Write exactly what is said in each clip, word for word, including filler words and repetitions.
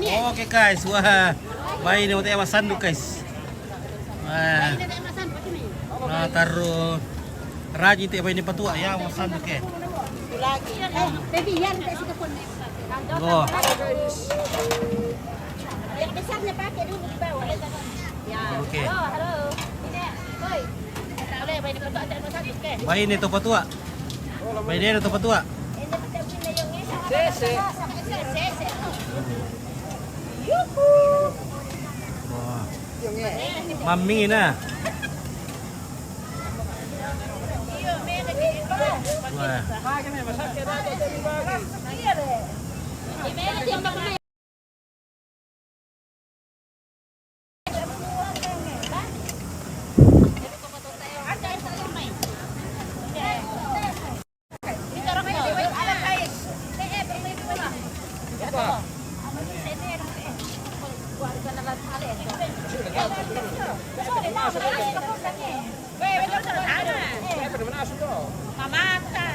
Oke, guys, wah, baine te masanduk, guys. Wah, nah, taru rajin te baine patua ya masanduk ke. Lagi. Eh, baby, yan, kasi ka po na. Oh. Yang besarnya pakai dulu di bawah. Ya. Oke. Halo, halo. Ini, oi. Boleh, baine patua, ada masanduk ke. Baine to patua. Baine to patua. Sese. Yuhu. Wah. Mami na. Wah. Mamata.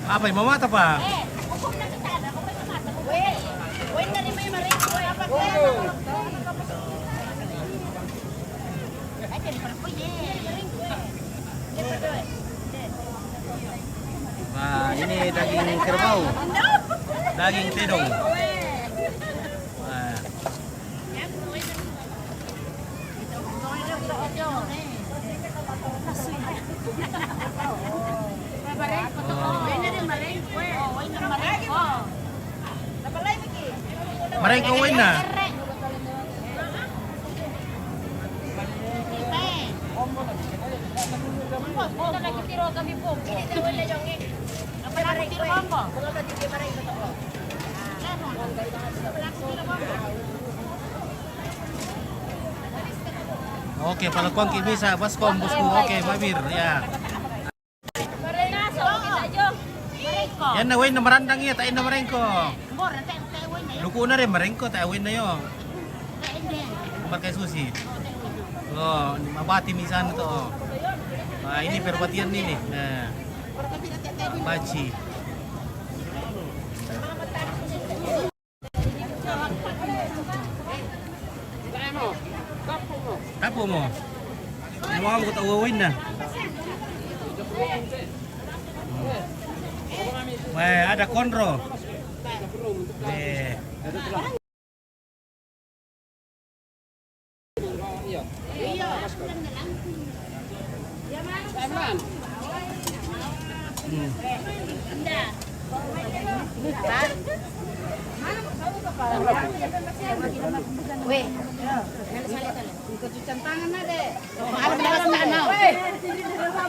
Apa yang mamata, Pak? Nah, ini daging kerbau. Daging tedong. Nah. Marengko wena. Oke, palakuan ki bisa, baskom, bosku. Oke, mabir, ya. Yan na, wena marandang iya, ta' na marengko. Luku na rin, marengko, ta' wena yo. Marengko susi. Oh, mabati misan to. Ah, ini perbatian ini. Nah. Baci. Tapu mo. Mo ang kuta uwawin na. Weh, ada konro. Eh.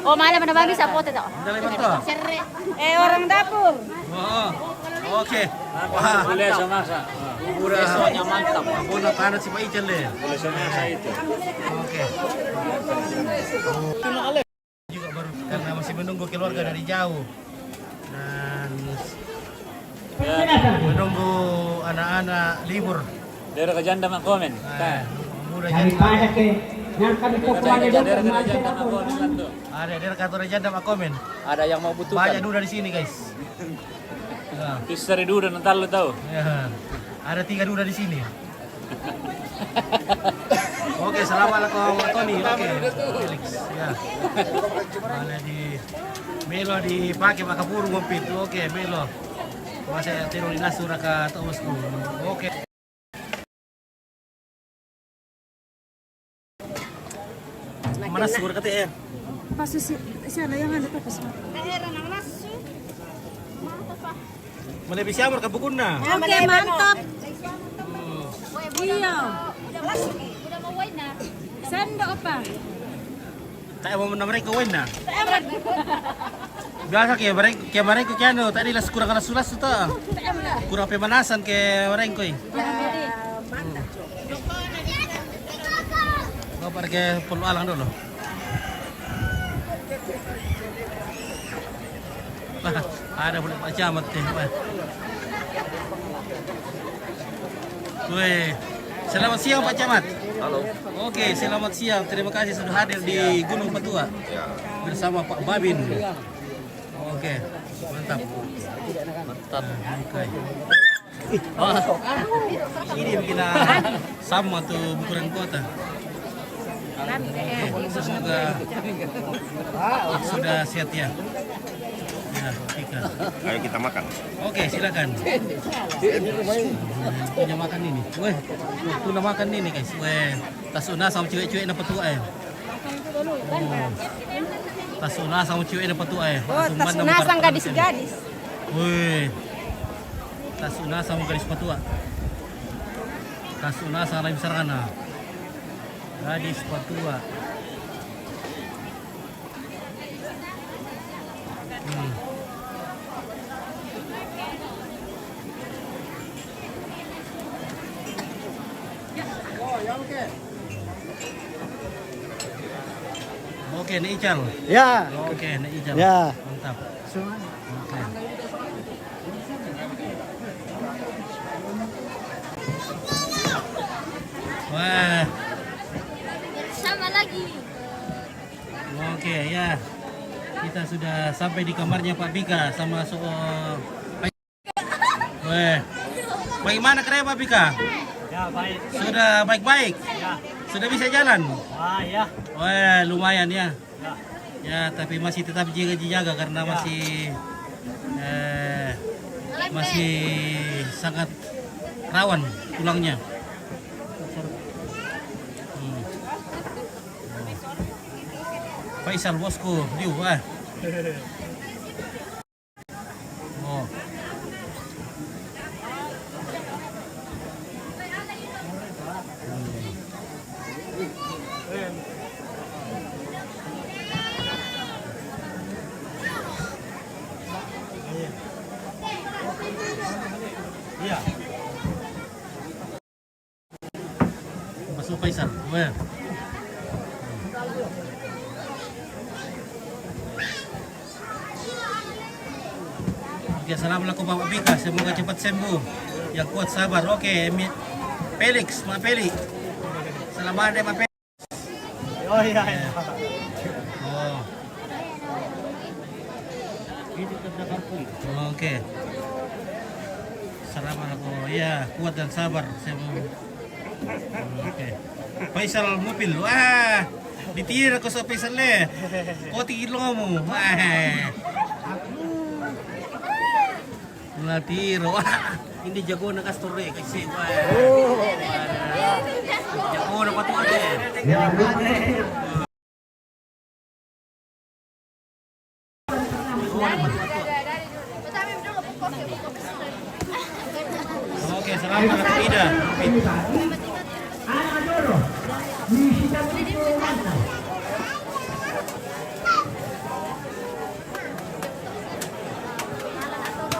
Oh, malam na bisa foto to. Eh, orang dapur. Oh, oke. Wah, boleh sama sa. Udah. Soalnya mantap. Aku nak panas si Pak Ical deh. Boleh sama sa itu. Oke. Juga baru karena masih menunggu keluarga dari jauh dan menunggu anak-anak libur. Dera ka janda ma komen. Daripada ke yang kami kekuatan dokter. Ada dera ka janda ma komen. Ada yang mau butuhkan. Banyak duda di sini, guys. Bisa ri duda nanti lo tahu. Ya. Ada tiga duda di sini. Oke, selamat lah kau Tony. Oke, Felix. Ya. Mana di Melo dipakai maka burung ngopi itu. Oke, Melo. Masa ya tiru di nasura ka tahu. Oke. Mana sur kata ya? Pas si, si ada yang ada pas. Mana bisa amor ka bukunna? Oke, mantap. Iya. Sendok apa? Tak mau menamrai kau wena. Biasa ke mereka ke mereka ke anu tadi las kurang las sulas tu. Kurang pemanasan ke mereka koi. Bapak ke perlu alang dulu. Ada boleh Pak Camat deh. Weh, selamat siang Pak Camat. Halo. Oke, selamat siang. Terima kasih sudah hadir di Gunung Petua. Ya. Bersama Pak Babin. Oke, mantap. Mantap. Oke. Wah, ini bikin sama tuh bukuran kota. Oke, semoga sudah sehat ya. Ya, Ika. Ayo kita makan. Oke, silakan. Punya makan ini. Weh, punya makan ini, guys. Weh, tasuna sama cewek-cewek na Petua, eh. Oh. Tasuna sama cewek na Petua, eh. Oh, tasuna sama gadis-gadis. Weh. Tasuna sama gadis Petua. Tasuna sama gadis Sarana. Gadis Petua. Hmm. Oke, Nek Ical. Ya. Oke, Nek Ical. Ya. Mantap. Oke. Wah. Sama lagi. Oke, ya. Kita sudah sampai di kamarnya Pak Bika sama so. Weh. Bagaimana kerja Pak Bika? Ya, baik. Sudah baik-baik? Ya. Sudah bisa jalan? Ah, ya. Weh, lumayan ya. Ya. Ya, tapi masih tetap jaga-jaga karena masih eh, masih sangat rawan tulangnya. Hmm. Faisal bosku, diu, eh. Oh. Iya. Masuk Faisal. Weh. Oke, assalamualaikum Bapak Bika. Semoga cepat sembuh. Yang kuat sabar. Oke, Emi-, Felix, Mak Felix. Selamat deh, Mak Felix. Oh, iya, iya. Oh. Oke. Salam aku. Ya, kuat dan sabar. Saya mau. Oke. Faisal Mupil. Wah, ditira ko sa Faisal le. Koti ilomu. Wah. Natiro. Wah, ini jago na kastor re, kasi. Wah. Jago na patuan de. Oke, selamat Ida.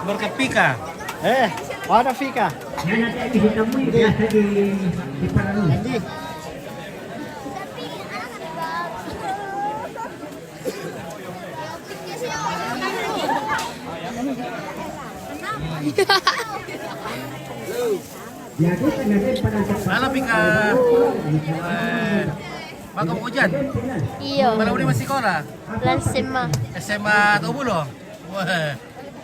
Marka Pika. Eh, ada Pika. Nanti. Halo, Pika. Eh, maka hujan? Iyo. Malam ini masih sekolah? Lan S M A. S M A Tok Bulu? Wah,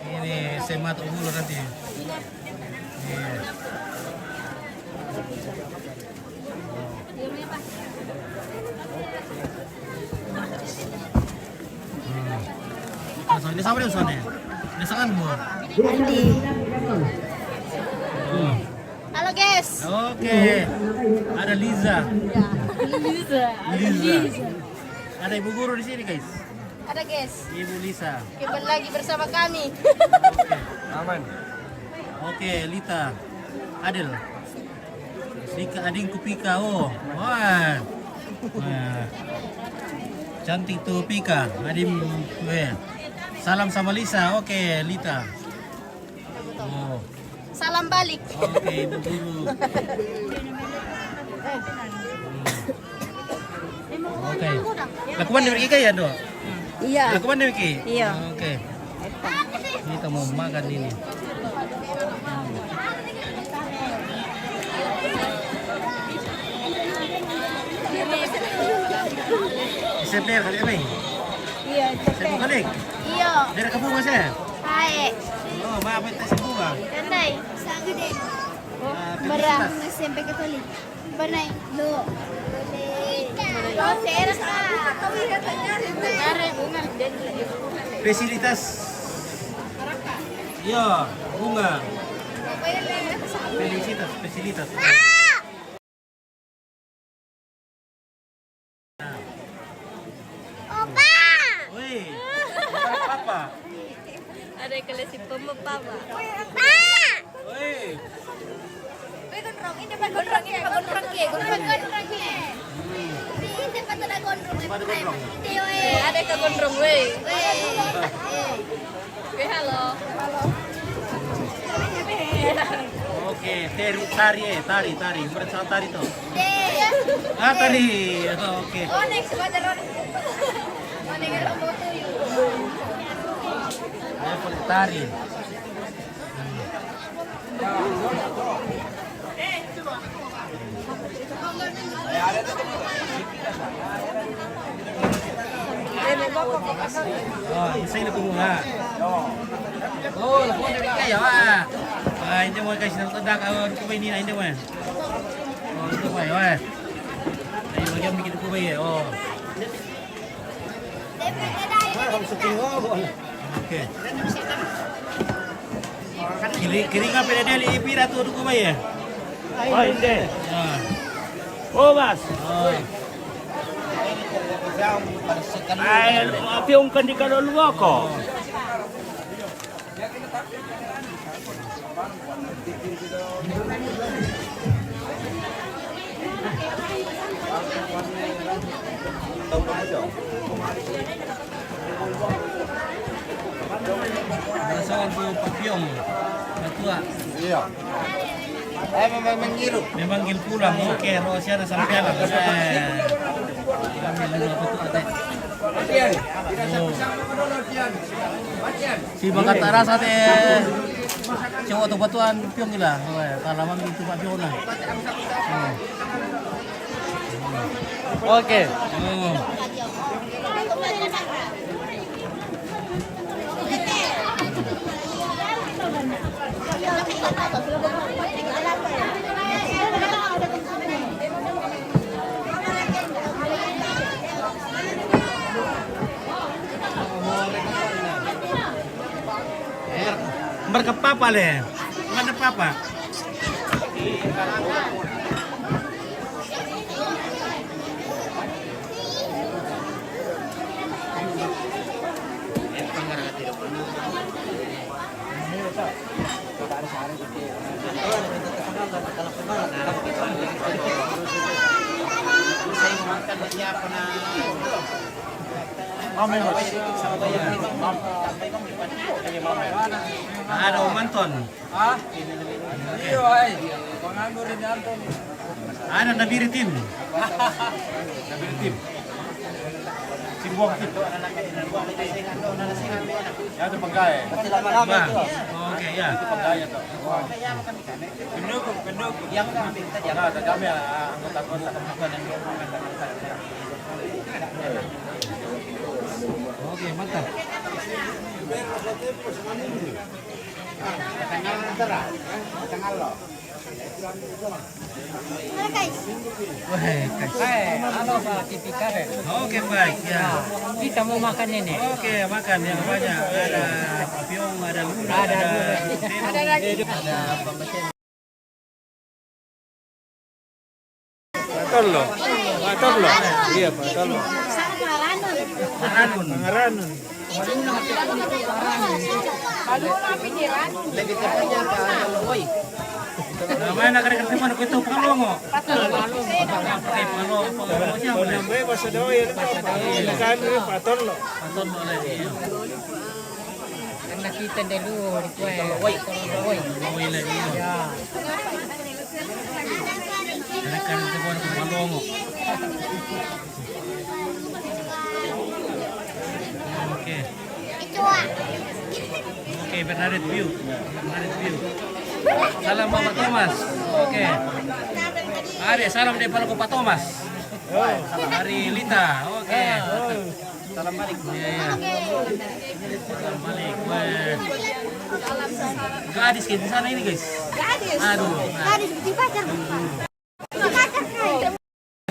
ini S M A Tok Bulu nanti. Iya. Hmm. Ini sama dia, Sone? Ini sangan mo? Andi. Oh. Halo, guys. Oke. Ada Liza. Ya. Liza. Liza. Ada Ibu Guru di sini, guys. Ada, guys. Ibu Lisa. Kembali lagi bersama kami. Oke. Aman. Oke, Lita. Adil. Dika, adingku Pika, oh. Wah. Wah. Cantik tuh Pika, adim, weh. Salam sama Lisa, oke, Lita. Oh. Salam balik. Oke, Ibu Guru. Oke. Lakukan di Amerika ya, Dok? Iya. Lakukan di Amerika? Iya. Oke. Kita mau makan ini. Ceper kali, Mei? Iya, ceper. Saya buka, Dik. Iya. Dari kebun, Mas, ya? Hai. Oh, maaf, minta saya buka. Kandai. Sangat, Dek. Oh, ah, merah. Felicitas. S M P Katolik. Pernah. Lo. Lo, saya rasa. Fasilitas. Iya, bunga. Felicitas, fasilitas. Opa! Woi, papa. Ada kelas si papa, papa. Woi. Woi, gondrong, ini depan gondrong, ini depan gondrong, ini. Ini depan ada gondrong. Ada gondrong. Ini, woi. Ada ke gondrong, woi. Woi. Oke, halo. Oke, teri-, tari, eh, tari, tari. Mereka sama tari tuh. Ah, tari. Oke. Onex, belajar Onex. Onex, orang tua tuh. Ya, pakai tari. Oh, ini saya udah tunggu, ha. Oh, lah, bukan dari kaya, ha. Ah, ini mau kasih tahu tentang kawan kita ini, ini mau. Oh, itu mau, ya. Ayo, bagi yang bikin kue, ya. Oh. Oke. Kiri, kiri ngapain dia li ipi ratu duku mai ya? Oh, inde. Ya. Oh, Mas. Oh. Ai, api ungkan di kalau luoko. Perasaan tu papiong. Matua. Iya. Eh, memang menghirup. Memang gil pulang. Oke, rosia ada sampai lah. Eh. Kami lalu apa tu, Ate? Oh. Si bakatara sa te cowok tu batuan piong gila. Weh, talaman itu Pak Piong lah. Hmm. Oke. Hmm. Mereka papa le. Mana papa? Ada Om Anton. Ah? Iyo, ai. Penganggur ini, Anton. Ada Nabiri tim. Nabiri tim. Timbuang tim. Ya, itu penggai. Masih lama-lama itu. Oke, ya. Itu penggai itu. Pendukung, pendukung. Yang kami, kita jangan. Ada kami, ah, anggota-anggota. Oke, mantap. Weh, guys. Eh, halo, Pak T V Karet. Oke, baik, ya. Nah, kita mau makan ini. Oke, makan yang banyak. Ada papiong, ada gula, ada gula. Ada lagi. Ada pembesar. Patollo. Patollo. Iya, patollo. Pangaranun. Pangaranun. Lebih tepatnya Pak Lowoi. Namanya nak kena ketemu anak itu Pangalongo. Pakai Pangalongo, Pangalongo siapa? Namanya bahasa Dawai itu apa? Ini kan patollo. Patollo lagi. Karena kita dulu di kue. Woi. Woi. Woi lagi. Ya. Anak-anak di bawah rumah Lomo. Oke. Oke, Bernadette View. Bernadette View. Salam Bapak Thomas. Oke. Ada salam dari Pak Thomas. Dari Lita, oke. Salam balik. Iya, iya. Salam balik. Weh. Gadis kayak di sana ini, guys. Gadis. Aduh. Gadis, di pacar. Di pacar, guys.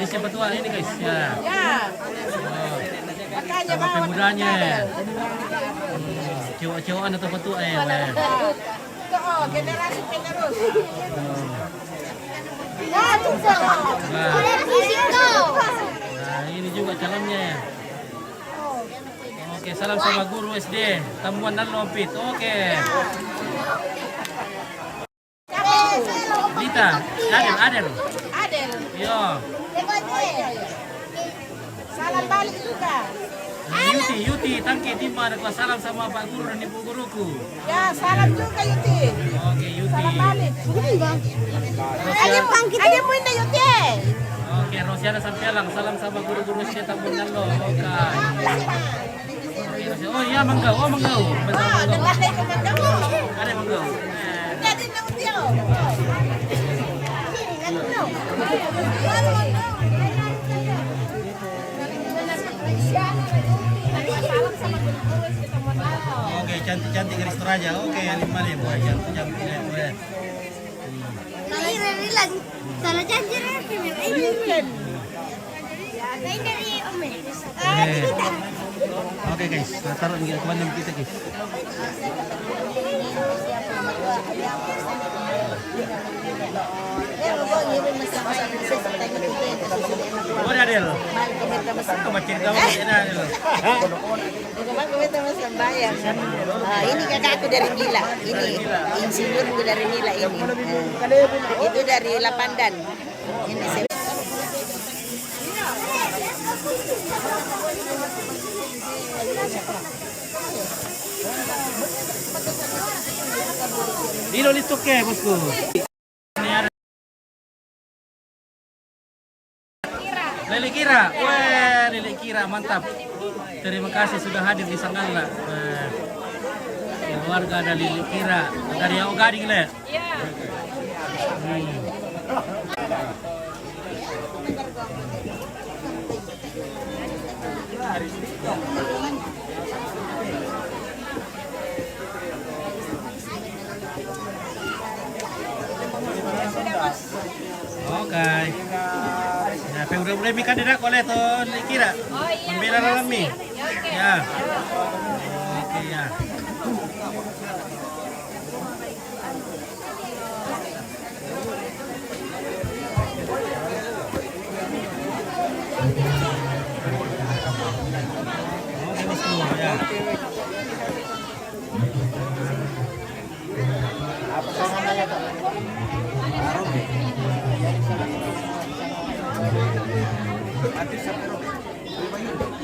Ini siapa tua ini, guys? Ya. Ya. Makanya sama mau pemudanya. Cewek-cewekan atau petua ya, weh. Itu, oh, generasi penerus. Ya, itu. Nah. Nah, ini juga calonnya ya. Oke, salam sama guru S D Tambuan dan Lompit. Oke. Lita, Adel, Adel. Adel. Yo. Salam balik juga. Nah, Yuti, Yuti, tangke timba, ada salam sama Pak Guru dan Ibu Guruku. Ya, salam juga, Yuti. Oke, Yuti. Salam balik. Ada, ada yang mau ini, Yuti. Oke, Rosiana Sampialang, salam sama guru-guru S D Tambuan dan Lompit. Oke. Oh iya, manggau. Oh, manggau. Betul, manggau. Ada manggau. Oke, cantik-cantik garis raja. Oke, yang lima nih, boy. Cantik-cantik, boy. Salah janji, Ren. Lain dari Ome. Oke. Oke, guys, latar kita, guys. Oh, Adel. Sama cerita sama Adel. Kemarin kita mau sembahyang kan. Ah, ini kakakku dari Mila. Ini insinyurku dari Mila ini. Eh, itu dari Lapandan. Ini saya. Dilo listo ke, bosku. Lili Kira, weh, Lili Kira, mantap. Terima kasih sudah hadir di Sanggalla. Weh, keluarga dari Lili Kira, dari Ao Gading, le. Hmm. Oke. Ya, pe udah mulai mi kan tidak boleh tuh, Lili Kira. Oh iya, membela dalam mi. Ya, oke. Ya. Oke, ya.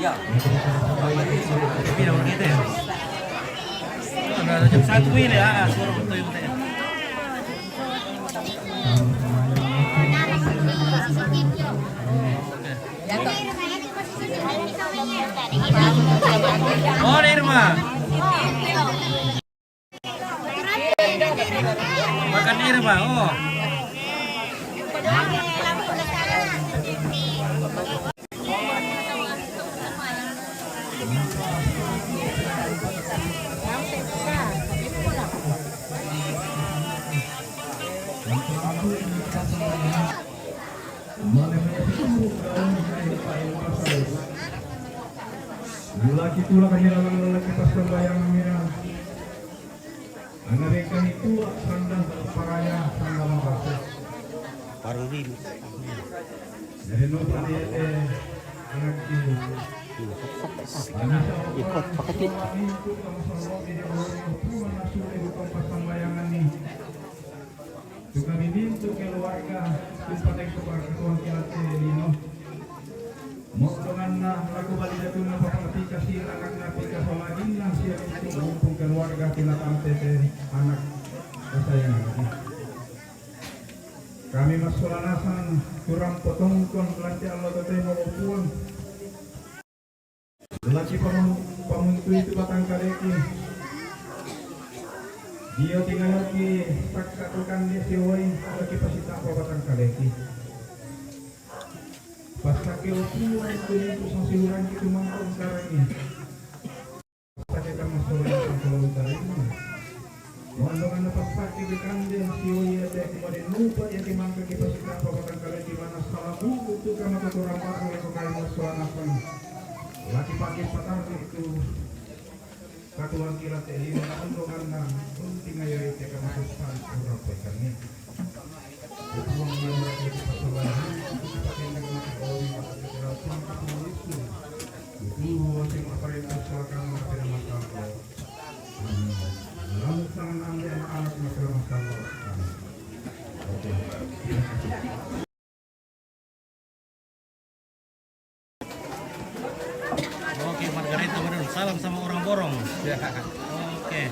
Ya. Tapi dong gitu ya. Ada jam satu ini ya, suruh betul ya. Oh, Irma. Makan Irma, oh. Laki tula kami lalang lelaki pas sembahyang kami. Ana bengkang itu sanda paraya sanda mabasa. Parang dili. Dari no paniete anak itu. Ikut pakai. Itu kamu sama di rumah itu pas sembahyang ni. Juga mimintu keluarga, tumpatay ko pagkatuwang kinatay lino. Mo'tongan na, lagu bali datu na papangapika si anak na pika sa magin na siya itu umpung keluarga kinatante te anak kasayangan. Kami mas kalanasan, kurang potongkon, lanti Allah katay maupuan. Laki pamun-, pamuntuy ti batang kaleki. Diyo tingayo ti sakka to kan di siway, laki pasita pa batang kaleki. Pasake o Tuhan, tu lintu sang sihurangi tu mangkon karangi. Pasake kama sola sang sola utarangi. Mondo ngana pasake bekande sioi ate kumade nupa ia ke mangka ke pasitapa batang kale di mana salah buku tu kama kotoran baru lako kayu sola napang. Laki pake patang itu. Katuan kila te lima na ondo ngana, unti ngayo ite ka masuspan ura pe kami. Kutuang dia mereka di pasolan, kutu pakai dengan mati oli, maka segera tuang katuang itu. Kutu wasing apa yang tersuakan, maka tidak masalah. Amin. Lalu tangan ambil anak-anak, maka tidak masalah. Amin. Oke, Margareta Badul. Salam sama orang Borong. Ya. Oke.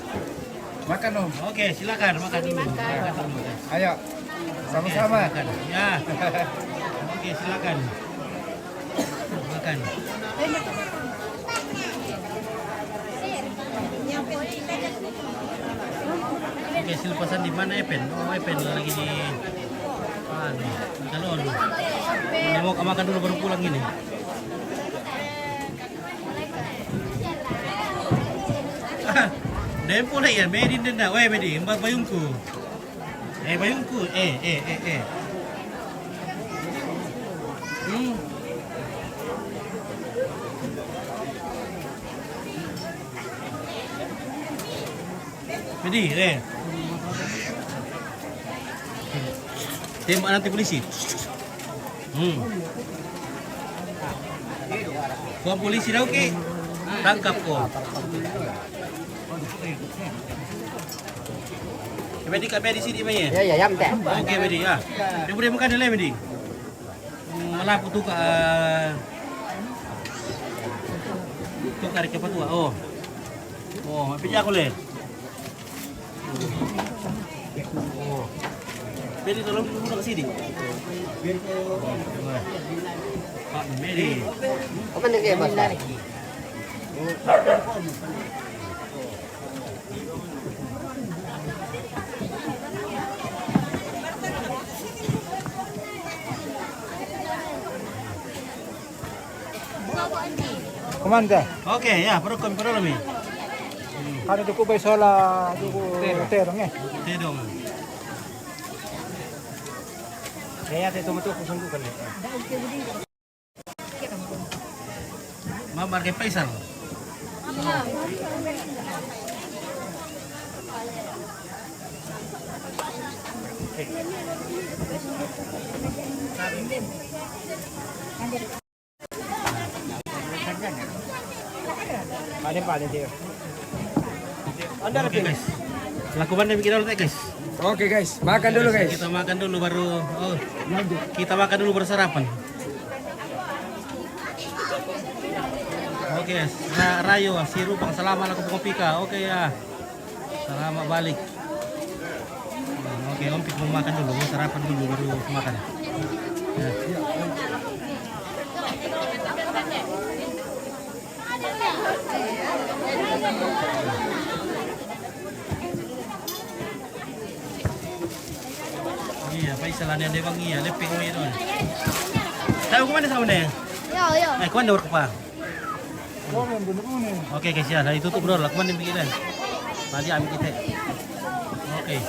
Makan, Om. Oke, silakan makan dulu. Makan. Makan dulu. Ayo. Oke, sama-sama. Silakan. Ya. Oke, silakan. Makan. Oke, selepasan di mana Epen? Oh, Epen lagi di, anu, di kalon. Dia mau makan dulu baru pulang ini. Ah, dia pula ya, Medi denda. Weh, Medi, embar bayungku. Eh, bayungku. Eh, eh, eh, eh. Hmm. Jadi, eh. Tembak nanti polisi. Hmm. Kau polisi dah, okey. Tangkap kau. Medi, kat Medi sini, Medi. Ya, ya, ya, Medi. Okey, Medi, ya. Dia boleh makan dia, Medi. Hmm, malah aku tukar, ah, tukar ke patua. Oh. Oh, pijak aku le. Oh. Medi, tolong dulu ke sini. Pak Medi. Apa ni ke pasal? Komanda. Okey, ya, perokok, perokok mi. Kan itu ku bai sola, itu ku terong, eh. Terong. Ya, ya, itu betul ku sungguh kan. Mamar ke Faisal. Paling, paling dia. Okey, guys. Lakukan demikian dulu, guys. Okey, guys, makan dulu, guys. Kita makan dulu baru, oh, kita makan dulu baru sarapan. Okey, Ra-, Rayo, si Rupang, selamat laku pengopika. Okey, ya. Selamat balik. Okey, Om Pik mau makan dulu, mau sarapan dulu, baru makan. Ya. Iya, Faisal ada dia bang, iya, lepek kau itu. Tahu ke mana sama ni? Ya, ya. Eh, kau ada berapa? Okey, guys, ya, dah ditutup, bro. Lakukan ni bikin dah. Tadi ambil kita. Okey.